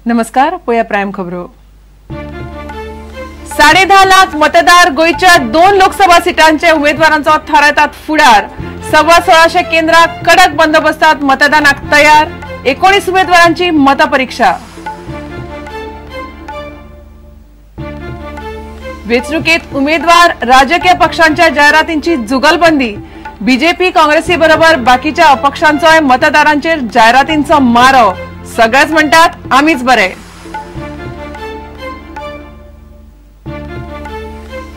नमस्कार, पळया प्रायम खबरो. 10.5 लाख मतदार गोंयच्या 2 लोकसभा सिटांचे उमेदवारांचो थारायतात फुडार. 1625 केंद्रां कडक बंदोबस्तात मतदानाक तयार. 19 उमेदवारांची मतपरीक्षा. वेंचणुकेत उमेदवार राजकीय पक्षांच्या जायरातींची जुगलबंदी. बीजेपी काँग्रेसी बरोबर बाकीच्या अपक्षांचोय मतदारांचेर जायरातींचो मारो. सगळेच म्हणटात आमीच बरे.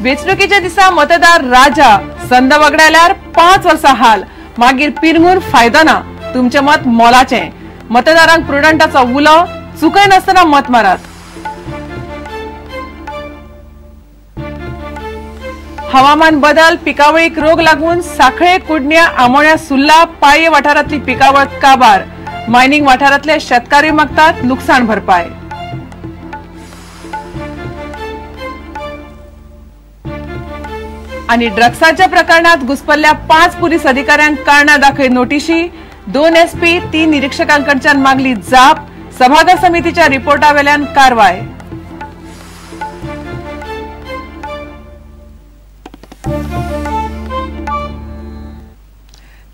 वेंचणुकेच्या दिसा मतदार राजा. संद वगडायल्यार 5 वर्सां हाल, मागीर पिरंगून फायदो ना. तुमचें मत मोलाचें. मतदारांक प्रुडंटाचो उलो, चुकय नासतना मत मारात. हवामान बदल, पिकावळीक रोग लागून साखळे, कुडण्या, आमोण्या, सुर्ला, पाळये वाठारांतली पिकावळ काबार. मायनिंग वाठारांतले शेतकारी मागतात लुकसाण भरपाय. आणि ड्रग्साच्या प्रकरणात घुसपल्ल्या 5 पोलीस अधिकाऱ्यांक कारणां दाखय नोटिशी. 2 SP 3 निरीक्षकांकडच्यान मागली जाप. सभाघर समितीच्या रिपोर्टा वेल्यान कारवाय.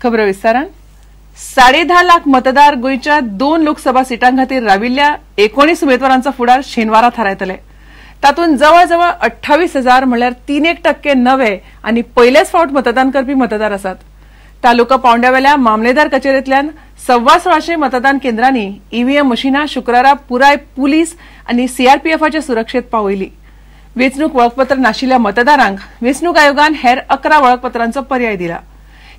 खबरो विस्तारान. 10.5 लाख मतदार गोंयच्या 2 लोकसभा सिटां खातीर राविल्ल्या 19 उमेदवारांचो फुडार शेनवारा थारायतले. तातूंत जवळजवळ 28,000 म्हणल्यार 3% नवे आनी पयलेच फावट मतदान करपी मतदार आसात. तालुका पावंड्यावेल्या मामलेदार कचेरेंतल्यान 1625 मतदान केंद्रांनी ईव्हीएम मशिनां शुक्रारा पुराय पुलीस आनी सीआरपीएफाच्या सुरक्षेत पावयली. वेंचणूक वळखपत्र नाशिल्ल्या मतदारांक वेंचणूक आयोगान हेर 11 वळखपत्रांचो पर्याय दिला.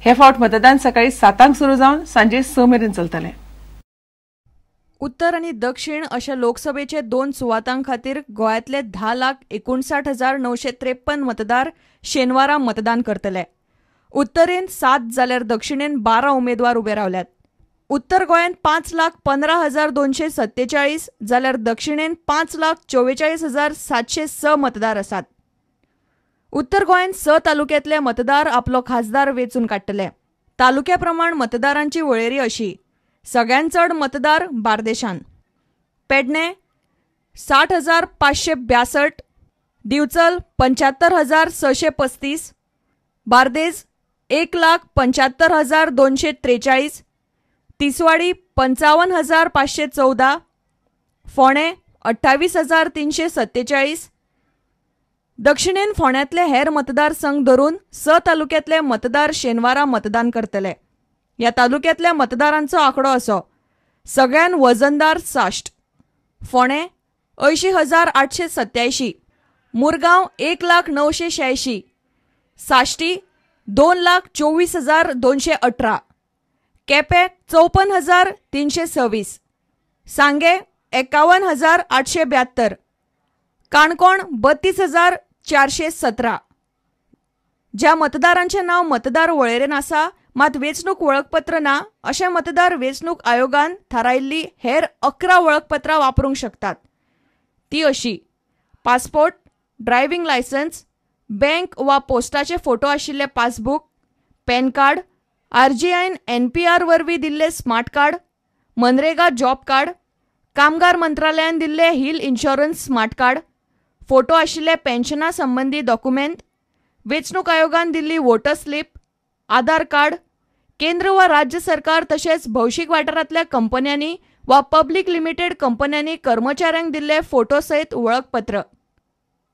हे फावट मतदान सकाळी 7 सुरू जावन सांजे 6 मेरेन चलतलें. उत्तर आनी दक्षिण अशा लोकसभेचे 2 सुवातां खातीर गोंयांतले 10,59,953 मतदार शेनवारा मतदान करतले. उत्तरेन 7 जाल्यार दक्षिणेन 12 उमेदवार उबे रावल्यात. उत्तर गोंयांत 5,15,247 जाल्यार दक्षिणेन 5,44,706 मतदार आसात. उत्तर गोंयांत 6 तालुक्यांतले मतदार आपलो खासदार वेंचून काडटले. तालुक्या प्रमाण मतदारांची वळेरी अशी. सगळ्यांत चड मतदार बार्देशान. पेडणे 60,562, दिवचल 75,635, बार्देज 1,75,243, तिसवाडी 55,514, फोंडें 28,347. दक्षिणेन फोंड्यांतले हेर मतदारसंघ धरून 6 तालुक्यांतले मतदार शेनवारा मतदान करतले. ह्या तालुक्यांतल्या मतदारांचो आंकडो असो. सगळ्यान वजनदार साश्ट, फोंडें 80,887, मुरगांव 1,00,986, साश्टी 2,24,218, केपें 54,326, सांगे 51,872, काणकोण 32,417. ज्या मतदारांचें नांव मतदार वळेरेन आसा मात वेंचणूक वळखपत्र ना अशे मतदार वेंचणूक आयोगान थारायिल्ली हेर 11 वळखपत्रां वापरूंक शकतात. ती अशी: पासपोर्ट, ड्रायव्हिंग लायसन्स, बँक वा पोस्टाचे फोटो आशिल्ले पासबूक, पॅन कार्ड, आरजीआयन एनपीआर वरवीं दिल्ले smart card, MNREGA job card, कामगार मंत्रालयान दिल्ले health insurance smart card, photo आशिल्ले पेन्शना संबंदी डॉक्युमेंट, वेंचणूक आयोगान दिल्ली वोटर स्लिप, आधार कार्ड, केंद्र वा राज्य सरकार तशेंच भौशीक वाठारांतल्या कंपन्यांनी वा पब्लिक लिमिटेड कंपन्यांनी कर्मचाऱ्यांक दिल्ले फोटो सयत वळखपत्र.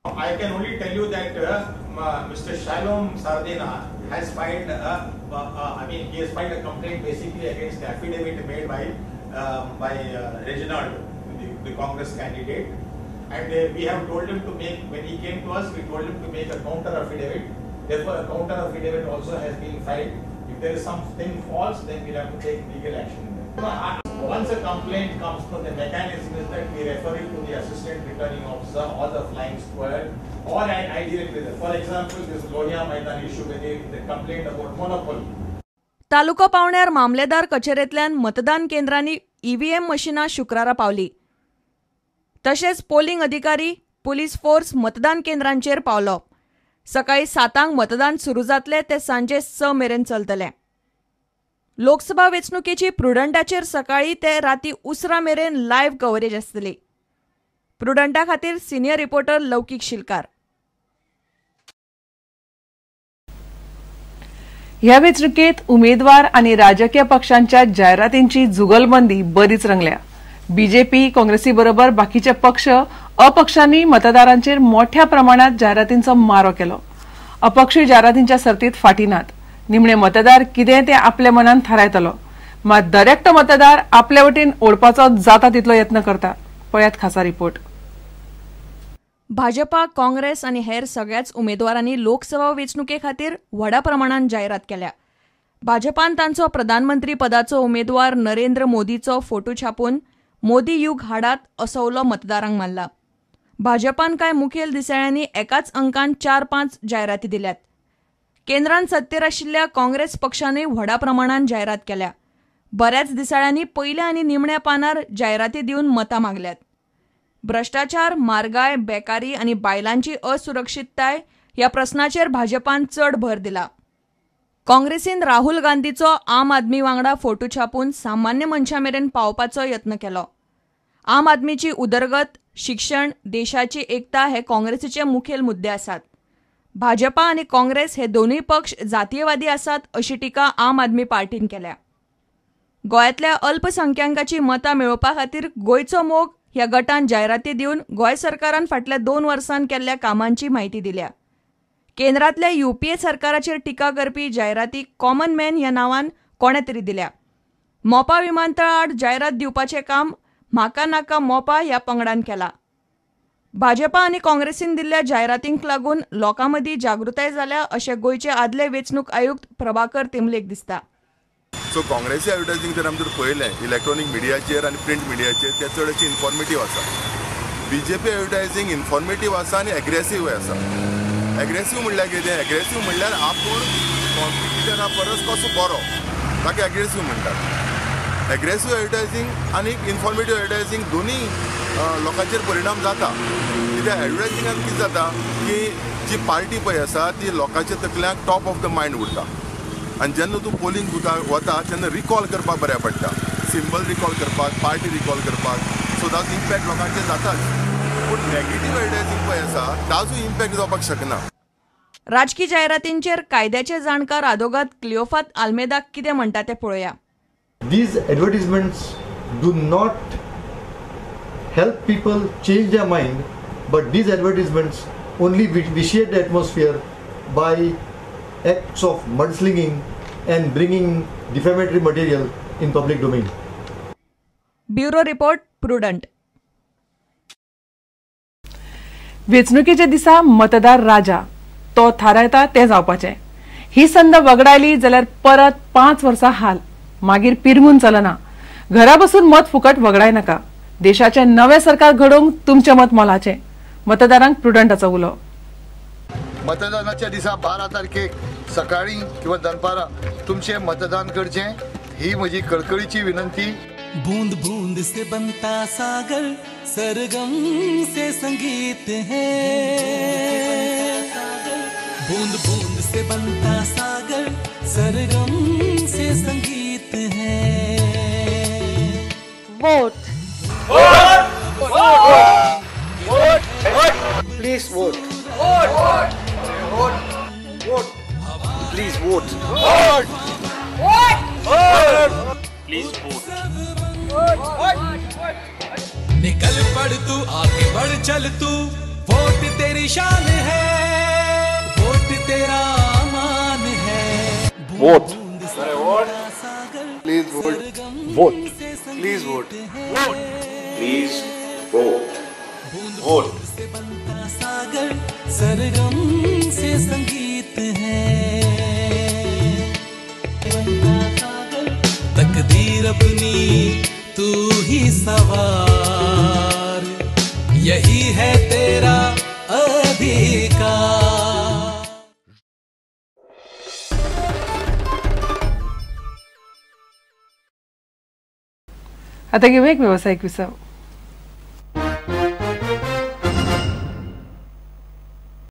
I can only tell you that Mr. Shalom Sardina has filed he has filed a complaint basically against the affidavit made by Reginald, the Congress candidate, and we have told him to make, when he came to us, we told him to make a counter affidavit. Therefore, a counter affidavit also has been filed. If there is something false, then we'll have to take legal action in that. Once a complaint comes from the mechanism is that we refer it to the assistant returning officer or the flying squad, or I deal with it. For example, this Lohia Maidan issue, when they complained about monopoly. तालुको पावण्यार मामलेदार कचेरेंतल्यान मतदान केंद्रांनी EVM मशिनां शुक्रारा पावली. तशेंच polling अधिकारी, police force मतदान केंद्रांचेर पावलो. सकाळी 7 मतदान सुरू जातलें ते सांजे 6 मेरेन चलतलें. लोकसभा वेंचणुकेची प्रुडंटाचेर सकाळी ते राती उसरा मेरेन लायव्ह कव्हरेज आसतली. प्रुडंटा खातीर सिनियर रिपोर्टर लौकीक शिलकार. ह्या वेंचणुकेत उमेदवार आनी राजकीय पक्षांच्या जायरातींची जुगलबंदी बरीच रंगल्या. बीजेपी काँग्रेसी बरोबर बाकीचे पक्ष अपक्षांनी मतदारांचेर मोठ्या प्रमाणात जायरातींचो मारो केलो. अपक्षूय जायरातींच्या सर्तीत फाटी नात. निमणे मतदार कितें ते आपल्या मनान थारायतलो, मात दरेकटो मतदार आपले वटेन ओडपाचो जाता तितलो यत्न करता. पळयात खासा रिपोर्ट. भाजपा, काँग्रेस आनी हेर सगळ्याच उमेदवारांनी लोकसभा वेंचणुके खातीर व्हडा प्रमाणान जायरात केल्या. भाजपान तांचो प्रधानमंत्री पदाचो उमेदवार नरेंद्र मोदीचो फोटो छापून मोदी युग हाडात असो उलो मतदारांक मारला. भाजपान कांय मुखेल दिसाळ्यांनी एकाच अंकान 4-5 जायराती दिल्यात. केंद्रान सत्तेर आशिल्ल्या काँग्रेस पक्षानूय व्हडा प्रमाणान जायरात केल्या. बऱ्याच दिसाळ्यांनी पयल्या आनी निमण्या पानार जायराती दिवन मतां मागल्यात. भ्रश्टाचार, म्हारगाय, बेकारी आनी बायलांची असुरक्षितताय ह्या प्रस्नाचेर भाजपान चड भर दिला. काँग्रेसीन राहुल गांधीचो आम आदमी वांगडा फोटो छापून सामान्य मनशां मेरेन पावपाचो यत्न केलो. आम आदमीची उदरगत, शिक्षण, देशाची एकता हे काँग्रेसीचे मुखेल मुद्दे आसात. भाजपा आनी काँग्रेस हे दोनूय पक्ष जातीयवादी आसात अशी टिका आम आदमी पार्टीन केल्या. गोंयांतल्या अल्पसंख्यांकाची मतां मेळोवपा खातीर गोंयचो मोग ह्या गटान जायराती दिवन गोंय सरकारान फाटल्या 2 वर्सांत केल्ल्या कामांची म्हायती दिल्या. केंद्रांतल्या युपीए सरकाराचेर टिका करपी जायराती कॉमन मॅन ह्या नांवान कोणे तरी दिल्या. मोपा विमानतळा आड जायरात दिवपाचें काम म्हाका नाका मोपा ह्या पंगडान केला. भाजपा आनी काँग्रेसीन दिल्ल्या जायरातींक लागून लोकां मदीं जागृताय जाल्या अशें गोंयचे आदले वेंचणूक आयुक्त प्रभाकर तेमलेक दिसता. सो काँग्रेसी एडवर्टायजींग जर आमी जर पळयलें इलेक्ट्रॉनीक मिडियाचेर आनी प्रिंट मिडियाचेर ते चड अशें इन्फॉर्मेटीव आसा. बीजेपी एडवर्टायजींग इन्फॉर्मेटीव आसा आनी एग्रेसीव आसा. एग्रेसीव म्हणल्यार कितें? एग्रेसीव म्हणल्यार आपूण कॉम्पिटिटरा परस कसो बरो ताका एग्रेसीव म्हणटात. एग्रेसीव एडवर्टायजींग आनी इन्फॉर्मेटीव एडवर्टायजींग दोनूय लोकांचेर परिणाम जाता. कित्याक एडवर्टायजिंगान कितें जाता की जी पार्टी पळय आसा ती लोकांच्या तकल्यांक टॉप ऑफ the mind उरता आनी जेन्ना तूं पोलिंग बुथार वता तेन्ना रिकॉल करपाक बऱ्याक पडटा, सिंबल रिकॉल करपाक, पार्टी रिकॉल करपाक. सो ताजो इम्पॅक्ट लोकांचेर जाताच. पूण नेगेटीव एडवर्टायजींग पळय आसा ताजो इम्पॅक्ट जावपाक शकना. राजकी जायरातींचेर कायद्याचे जाणकार आदोगाद क्लियोफात आल्मेदाक कितें म्हणटा तें पळोवया. These advertisements do not help people change their mind, but these advertisements only vitiate the atmosphere by acts of mudslinging and bringing defamatory material in public domain. Bureau Report, Prudent. वेंचणुकेच्या दिसा मतदार राजा, तो थारायता तें जावपाचें. ही संद वगडायली जाल्यार परत 5 वर्सां हाल, मागीर पिरंगून चलना. घरा बसून मत फुकट वगडाय नाका. देशाचें नवें सरकार घडोवंक तुमचें मत मोलाचें. मतदारांक प्रुडंटाचो उलो. मतदानाच्या दिसा 12 तारखेक सकाळी किंवा दनपारां तुमचें मतदान करचें ही म्हजी कळकळीची विनंती. बूंद बूंद से बनता सागर, सरगम से संगीत है. बूंद बूंद से बनता सागर, सरगम से संगीत है. Vote vote vote vote please vote vote vote vote please vote vote vote please vote. निकल पड़ तू, आगे बढ़ चल तू, वोट तेरी शान है, वोट तेरा मान है. Vote vote please vote vote please vote vote please vote vote. बनता सागर, सरगम से संगीत है. तकदीर अपनी तू ही सवार, यही है तेरा अधिकार. आता घेऊया एक व्यावसायिक विसव.